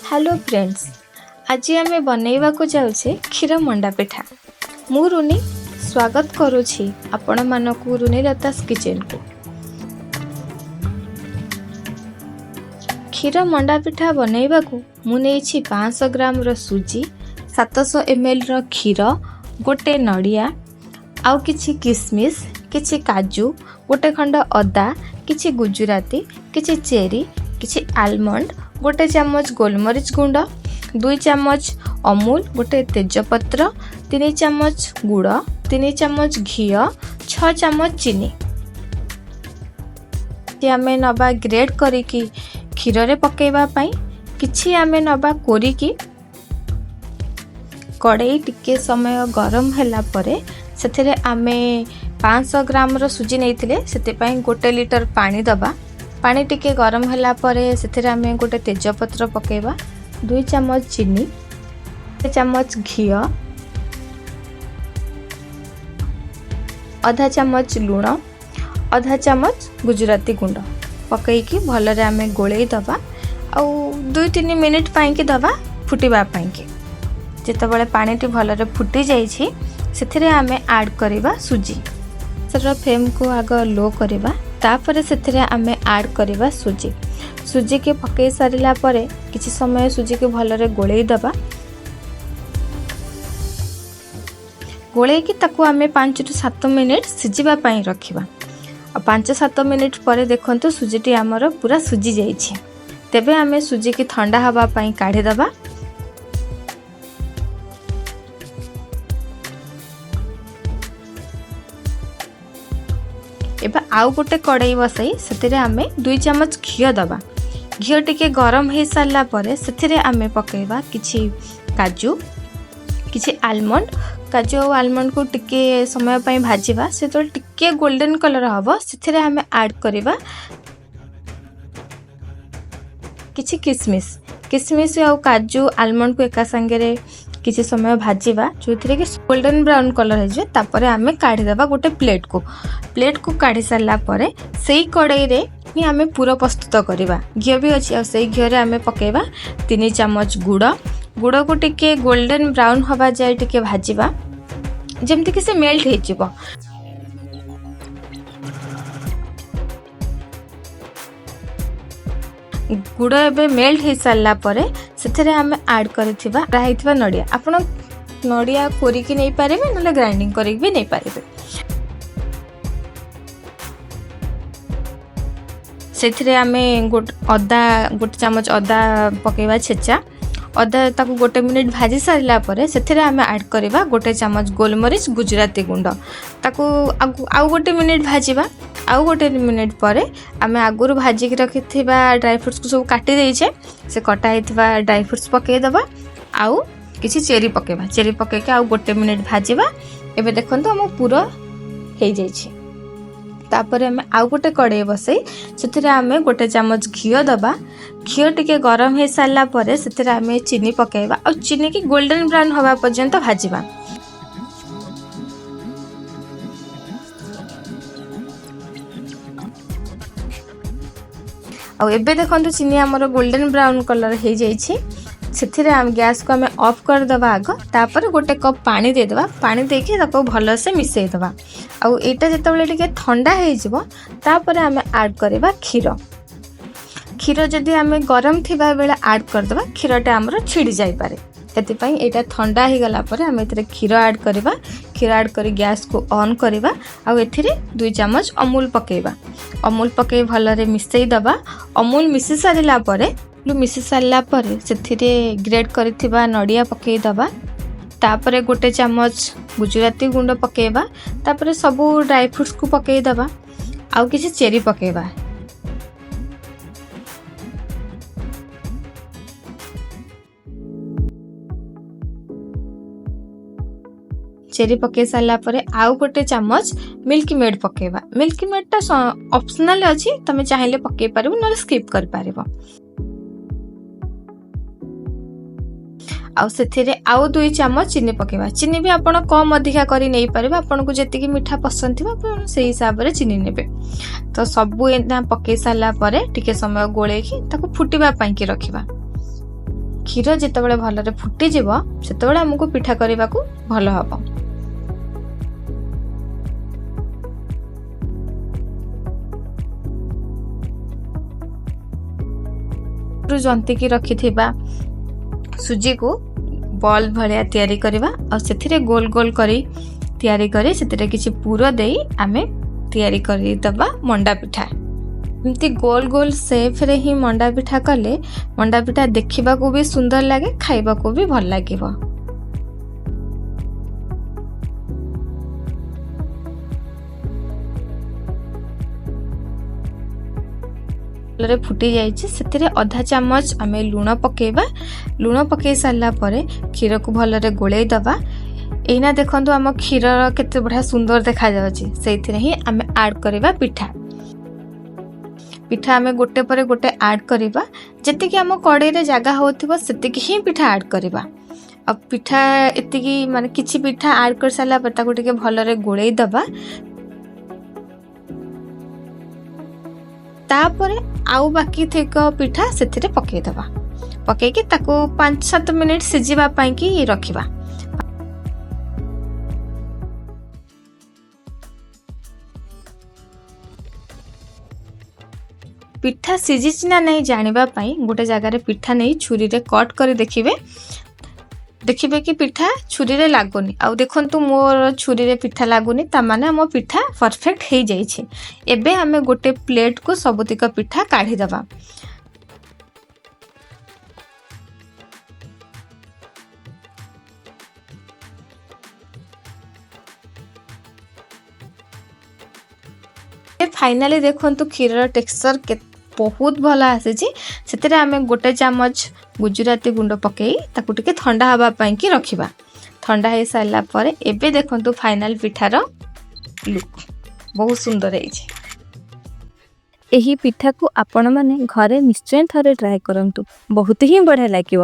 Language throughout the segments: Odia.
ହ୍ୟାଲୋ ଫ୍ରେଣ୍ଡସ୍, ଆଜି ଆମେ ବନେଇବାକୁ ଯାଉଛେ କ୍ଷୀର ମଣ୍ଡା ପିଠା। ମୁଁ ରୁନି ସ୍ୱାଗତ କରୁଛି ଆପଣମାନଙ୍କୁ ରୁନି ଲତାସ୍ କିଚେନକୁ। କ୍ଷୀର ମଣ୍ଡା ପିଠା ବନେଇବାକୁ ମୁଁ ନେଇଛି 500 ଗ୍ରାମର ସୁଜି, 700 ଏମ୍ଏଲ୍ର କ୍ଷୀର, ଗୋଟେ ନଡ଼ିଆ, ଆଉ କିଛି କିସମିସ୍, କିଛି କାଜୁ, ଗୋଟେ ଖଣ୍ଡ ଅଦା, କିଛି ଗୁଜୁରାତି, କିଛି ଚେରି, କିଛି ଆଲମଣ୍ଡ, ଗୋଟେ ଚାମଚ ଗୋଲମରିଚ ଗୁଣ୍ଡ, 2 ଚାମଚ ଅମୁଲ, ଗୋଟେ ତେଜପତ୍ର, 3 ଚାମଚ ଗୁଡ଼, 3 ଚାମଚ ଘିଅ, 6 ଚାମଚ ଚିନି। ଆମେ ନେବା ଗ୍ରେଟ୍ କରିକି କ୍ଷୀରରେ ପକାଇବା ପାଇଁ, କିଛି ଆମେ ନେବା କୋରିକି। କଡ଼େଇ ଟିକେ ସମୟ ଗରମ ହେଲା ପରେ ସେଥିରେ ଆମେ 500 ଗ୍ରାମର ସୁଜି ନେଇଥିଲେ, ସେଥିପାଇଁ 1 ଲିଟର ପାଣି ଦେବା। ପାଣି ଟିକେ ଗରମ ହେଲା ପରେ ସେଥିରେ ଆମେ ଗୋଟେ ତେଜପତ୍ର ପକାଇବା, 2 ଚାମଚ ଚିନି, 1 ଚାମଚ ଘିଅ, ଅଧା ଚାମଚ ଲୁଣ, ଅଧା ଚାମଚ ଗୁଜୁରାତି ଗୁଣ୍ଡ ପକାଇକି ଭଲରେ ଆମେ ଗୋଳେଇ ଦେବା ଆଉ 2-3 ମିନିଟ୍ ପାଇଁକି ଦେବା ଫୁଟିବା ପାଇଁକି। ଯେତେବେଳେ ପାଣିଟି ଭଲରେ ଫୁଟି ଯାଇଛି, ସେଥିରେ ଆମେ ଆଡ଼୍ କରିବା ସୁଜି। ସେଟାର ଫ୍ଲେମ୍କୁ ଆଗ ଲୋ କରିବା, ତାପରେ ସେଥିରେ ଆମେ ଆଡ଼୍ କରିବା ସୁଜି। ସୁଜିକି ପକାଇ ସାରିଲା ପରେ କିଛି ସମୟ ସୁଜିକୁ ଭଲରେ ଗୋଳେଇ ଦେବା। ଗୋଳେଇକି ତାକୁ ଆମେ 5ରୁ 7 ମିନିଟ୍ ସିଝିବା ପାଇଁ ରଖିବା। ଆଉ 5-7 ମିନିଟ୍ ପରେ ଦେଖନ୍ତୁ, ସୁଜିଟି ଆମର ପୁରା ସୁଜି ଯାଇଛି। ତେବେ ଆମେ ସୁଜିକି ଥଣ୍ଡା ହେବା ପାଇଁ କାଢ଼ିଦେବା। ଏବେ ଆଉ ଗୋଟେ କଡ଼େଇ ବସାଇ ସେଥିରେ ଆମେ 2 ଚାମଚ ଘିଅ ଦେବା। ଘିଅ ଟିକେ ଗରମ ହେଇସାରିଲା ପରେ ସେଥିରେ ଆମେ ପକାଇବା କିଛି କାଜୁ, କିଛି ଆଲମଣ୍ଡ। କାଜୁ ଆଉ ଆଲମଣ୍ଡକୁ ଟିକେ ସମୟ ପାଇଁ ଭାଜିବା। ସେତେବେଳେ ଟିକେ ଗୋଲ୍ଡେନ୍ କଲର୍ ହେବ, ସେଥିରେ ଆମେ ଆଡ଼୍ କରିବା କିଛି କିସମିସ୍। କିସମିସ୍ ଆଉ କାଜୁ ଆଲମଣ୍ଡକୁ ଏକା ସାଙ୍ଗରେ କିଛି ସମୟ ଭାଜିବା, ଯେଉଁଥିରେ କି ଗୋଲ୍ଡେନ୍ ବ୍ରାଉନ୍ କଲର୍ ହେଇଯିବ। ତାପରେ ଆମେ କାଢ଼ିଦେବା ଗୋଟେ ପ୍ଲେଟ୍କୁ। ପ୍ଲେଟ୍କୁ କାଢ଼ି ସାରିଲା ପରେ ସେଇ କଡ଼େଇରେ ହିଁ ଆମେ ପୁର ପ୍ରସ୍ତୁତ କରିବା। ଘିଅ ବି ଅଛି, ଆଉ ସେଇ ଘିଅରେ ଆମେ ପକାଇବା 3 ଚାମଚ ଗୁଡ଼। ଗୁଡ଼କୁ ଟିକେ ଗୋଲ୍ଡେନ୍ ବ୍ରାଉନ୍ ହେବା ଯାଏ ଟିକେ ଭାଜିବା, ଯେମିତିକି ସେ ମେଲ୍ଟ ହେଇଯିବ। ଗୁଡ଼ ଏବେ ମେଲ୍ଟ ହେଇସାରିଲା ପରେ ସେଥିରେ ଆମେ ଆଡ଼୍ କରିଥିବା ହେଇଥିବା ନଡ଼ିଆ। ଆପଣ ନଡ଼ିଆ କୋରିକି ନେଇପାରିବେ, ନହେଲେ ଗ୍ରାଇଣ୍ଡିଙ୍ଗ କରିକି ବି ନେଇପାରିବେ। ସେଥିରେ ଆମେ ଗୋଟେ ଅଦା, 1 ଚାମଚ ଅଦା ପକାଇବା ଛେଚା ଅଦା। ତାକୁ 1 ମିନିଟ୍ ଭାଜି ସାରିଲା ପରେ ସେଥିରେ ଆମେ ଆଡ଼୍ କରିବା 1 ଚାମଚ ଗୋଲମରିଚ, ଗୁଜୁରାତି ଗୁଣ୍ଡ। ତାକୁ ଆଉ 1 ମିନିଟ୍ ଭାଜିବା। ଆଉ 1 ମିନିଟ୍ ପରେ ଆମେ ଆଗରୁ ଭାଜିକି ରଖିଥିବା ଡ୍ରାଇ ଫ୍ରୁଟ୍ସକୁ ସବୁ କାଟି ଦେଇଛେ, ସେ କଟା ହେଇଥିବା ଡ୍ରାଇ ଫ୍ରୁଟ୍ସ ପକାଇଦେବା ଆଉ କିଛି ଚେରି ପକାଇବା। ଚେରି ପକାଇକି ଆଉ 1 ମିନିଟ୍ ଭାଜିବା। ଏବେ ଦେଖନ୍ତୁ, ଆମ ପୁର ହେଇଯାଇଛି। ତାପରେ ଆମେ ଆଉ ଗୋଟେ କଡ଼େଇ ବସାଇ ସେଥିରେ ଆମେ 1 ଚାମଚ ଘିଅ ଦେବା। ଘିଅ ଟିକେ ଗରମ ହେଇସାରିଲା ପରେ ସେଥିରେ ଆମେ ଚିନି ପକାଇବା ଆଉ ଚିନିକି ଗୋଲ୍ଡେନ୍ ବ୍ରାଉନ୍ ହେବା ପର୍ଯ୍ୟନ୍ତ ଭାଜିବା। ଆଉ ଏବେ ଦେଖନ୍ତୁ, ଚିନି ଆମର ଗୋଲ୍ଡେନ୍ ବ୍ରାଉନ୍ କଲର୍ ହେଇଯାଇଛି। ସେଥିରେ ଆମେ ଗ୍ୟାସ୍କୁ ଆମେ ଅଫ୍ କରିଦେବା ଆଗ, ତାପରେ 1 କପ୍ ପାଣି ଦେଇଦେବା। ପାଣି ଦେଇକି ତାକୁ ଭଲସେ ମିଶାଇଦେବା। ଆଉ ଏଇଟା ଯେତେବେଳେ ଟିକେ ଥଣ୍ଡା ହେଇଯିବ, ତାପରେ ଆମେ ଆଡ଼୍ କରିବା କ୍ଷୀର। କ୍ଷୀର ଯଦି ଆମେ ଗରମ ଥିବା ବେଳେ ଆଡ଼୍ କରିଦେବା, କ୍ଷୀରଟା ଆମର ଛିଡ଼ି ଯାଇପାରେ। ସେଥିପାଇଁ ଏଇଟା ଥଣ୍ଡା ହେଇଗଲା ପରେ ଆମେ ଏଥିରେ କ୍ଷୀର ଆଡ଼୍ କରିବା। କ୍ଷୀର ଆଡ଼୍ କରି ଗ୍ୟାସ୍କୁ ଅନ୍ କରିବା ଆଉ ଏଥିରେ 2 ଚାମଚ ଅମୁଲ ପକାଇବା। ଅମୁଲ ପକାଇ ଭଲରେ ମିଶାଇ ଦେବା। ଅମୁଲ ମିଶି ସାରିଲା ପରେ ସେଥିରେ ଗ୍ରେଟ୍ କରିଥିବା ନଡ଼ିଆ ପକାଇଦେବା। ତାପରେ 1 ଚାମଚ ଗୁଜୁରାତି ଗୁଣ୍ଡ ପକାଇବା। ତାପରେ ସବୁ ଡ୍ରାଇ ଫ୍ରୁଟ୍ସକୁ ପକାଇଦେବା ଆଉ କିଛି ଚେରି ପକାଇବା। ଚେରି ପକାଇ ସାରିଲା ପରେ ଆଉ 1 ଚାମଚ ମିଲ୍କ ମେଡ୍ ପକାଇବା। ମିଲ୍କ ମେଡ୍ଟା ଅପସନାଲ୍ ଅଛି, ତମେ ଚାହିଁଲେ ପକାଇ ପାରିବ, ନହେଲେ ସ୍କିପ୍ କରିପାରିବ। ଆଉ ସେଥିରେ ଆଉ 2 ଚାମଚ ଚିନି ପକାଇବା। ଚିନି ବି ଆପଣ କମ୍ ଅଧିକା କରି ନେଇପାରିବେ। ଆପଣଙ୍କୁ ଯେତିକି ମିଠା ପସନ୍ଦ ଥିବ, ଆପଣ ସେଇ ହିସାବରେ ଚିନି ନେବେ। ତ ସବୁ ଏଇନା ପକାଇ ସାରିଲା ପରେ ଟିକେ ସମୟ ଗୋଳେଇକି ତାକୁ ଫୁଟିବା ପାଇଁକି ରଖିବା। କ୍ଷୀର ଯେତେବେଳେ ଭଲରେ ଫୁଟିଯିବ, ସେତେବେଳେ ଆମକୁ ପିଠା କରିବାକୁ ଭଲ ହେବ। ଜନ୍ତିକି ରଖିଥିବା ସୁଜିକୁ ବଲ୍ ଭଳିଆ ତିଆରି କରିବା ଆଉ ସେଥିରେ ଗୋଲ ଗୋଲ କରି ତିଆରି କରି ସେଥିରେ କିଛି ପୁର ଦେଇ ଆମେ ତିଆରି କରିଦେବା ମଣ୍ଡା ପିଠା। ଏମିତି ଗୋଲ ଗୋଲ ସେପ୍ରେ ହିଁ ମଣ୍ଡା ପିଠା କଲେ ମଣ୍ଡା ପିଠା ଦେଖିବାକୁ ବି ସୁନ୍ଦର ଲାଗେ, ଖାଇବାକୁ ବି ଭଲ ଲାଗିବ। ଭଲରେ ଫୁଟି ଯାଇଛି, ସେଥିରେ ଅଧା ଚାମଚ ଆମେ ଲୁଣ ପକାଇବା। ଲୁଣ ପକାଇ ସାରିଲା ପରେ କ୍ଷୀରକୁ ଭଲରେ ଗୋଳେଇ ଦେବା। ଏଇନା ଦେଖନ୍ତୁ, ଆମ କ୍ଷୀରର କେତେ ବଢ଼ିଆ ସୁନ୍ଦର ଦେଖାଯାଉଛି। ସେଇଥିରେ ହିଁ ଆମେ ଆଡ଼୍ କରିବା ପିଠା। ପିଠା ଆମେ ଗୋଟେ ପରେ ଗୋଟେ ଆଡ଼୍ କରିବା। ଯେତିକି ଆମ କଡ଼େଇରେ ଜାଗା ହେଉଥିବ, ସେତିକି ହିଁ ପିଠା ଆଡ଼୍ କରିବା। ଆଉ ପିଠା ଏତିକି, ମାନେ କିଛି ପିଠା ଆଡ଼୍ କରିସାରିଲା ପରେ ତାକୁ ଟିକେ ଭଲରେ ଗୋଳେଇ ଦେବା। ତାପରେ ଆଉ ବାକି ଥିକ ପିଠା ସେଥିରେ ପକାଇଦେବା। ପକାଇକି ତାକୁ 5-7 ମିନିଟ୍ ସିଝିବା ପାଇଁକି ରଖିବା। ପିଠା ସିଝିଛି ନା ନାହିଁ ଜାଣିବା ପାଇଁ ଗୋଟେ ଜାଗାରେ ପିଠା ନେଇ ଛୁରୀରେ କଟ୍ କରି ଦେଖିବେ। ଦେଖିବେ କି ପିଠା ଛୁରୀରେ ଲାଗୁନି। ଆଉ ଦେଖନ୍ତୁ, ମୋର ଛୁରୀରେ ପିଠା ଲାଗୁନି, ତାମାନେ ଆମ ପିଠା ପରଫେକ୍ଟ ହେଇଯାଇଛି। ଏବେ ଆମେ ଗୋଟେ ପ୍ଲେଟ୍କୁ ସବୁତିକ ପିଠା କାଢ଼ିଦେବା। ଫାଇନାଲି ଦେଖନ୍ତୁ, କ୍ଷୀରର ଟେକ୍ସଚର୍ ବହୁତ ଭଲ ଆସିଛି। ସେଥିରେ ଆମେ ଗୋଟେ ଚାମଚ ଗୁଜୁରାତି ଗୁଣ୍ଡ ପକାଇ ତାକୁ ଟିକେ ଥଣ୍ଡା ହେବା ପାଇଁକି ରଖିବା। ଥଣ୍ଡା ହେଇସାରିଲା ପରେ ଏବେ ଦେଖନ୍ତୁ, ଫାଇନାଲ ପିଠାର ଲୁକ୍ ବହୁତ ସୁନ୍ଦର ହେଇଛି। ଏହି ପିଠାକୁ ଆପଣମାନେ ଘରେ ନିଶ୍ଚୟ ଥରେ ଟ୍ରାଏ କରନ୍ତୁ, ବହୁତ ହିଁ ବଢ଼ିଆ ଲାଗିବ।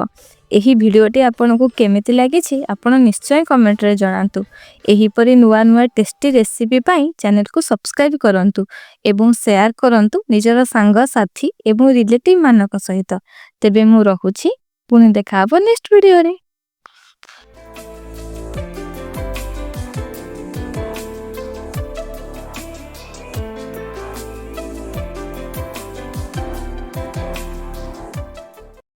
ଏହି ଭିଡ଼ିଓଟି ଆପଣଙ୍କୁ କେମିତି ଲାଗିଛି, ଆପଣ ନିଶ୍ଚୟ କମେଣ୍ଟରେ ଜଣାନ୍ତୁ। ଏହିପରି ନୂଆ ନୂଆ ଟେଷ୍ଟି ରେସିପି ପାଇଁ ଚ୍ୟାନେଲକୁ ସବସ୍କ୍ରାଇବ୍ କରନ୍ତୁ ଏବଂ ସେୟାର କରନ୍ତୁ ନିଜର ସାଙ୍ଗସାଥି ଏବଂ ରିଲେଟିଭ୍ ମାନଙ୍କ ସହିତ। ତେବେ ମୁଁ ରହୁଛି, ପୁଣି ଦେଖା ହେବ ନେକ୍ସଟ ଭିଡ଼ିଓରେ।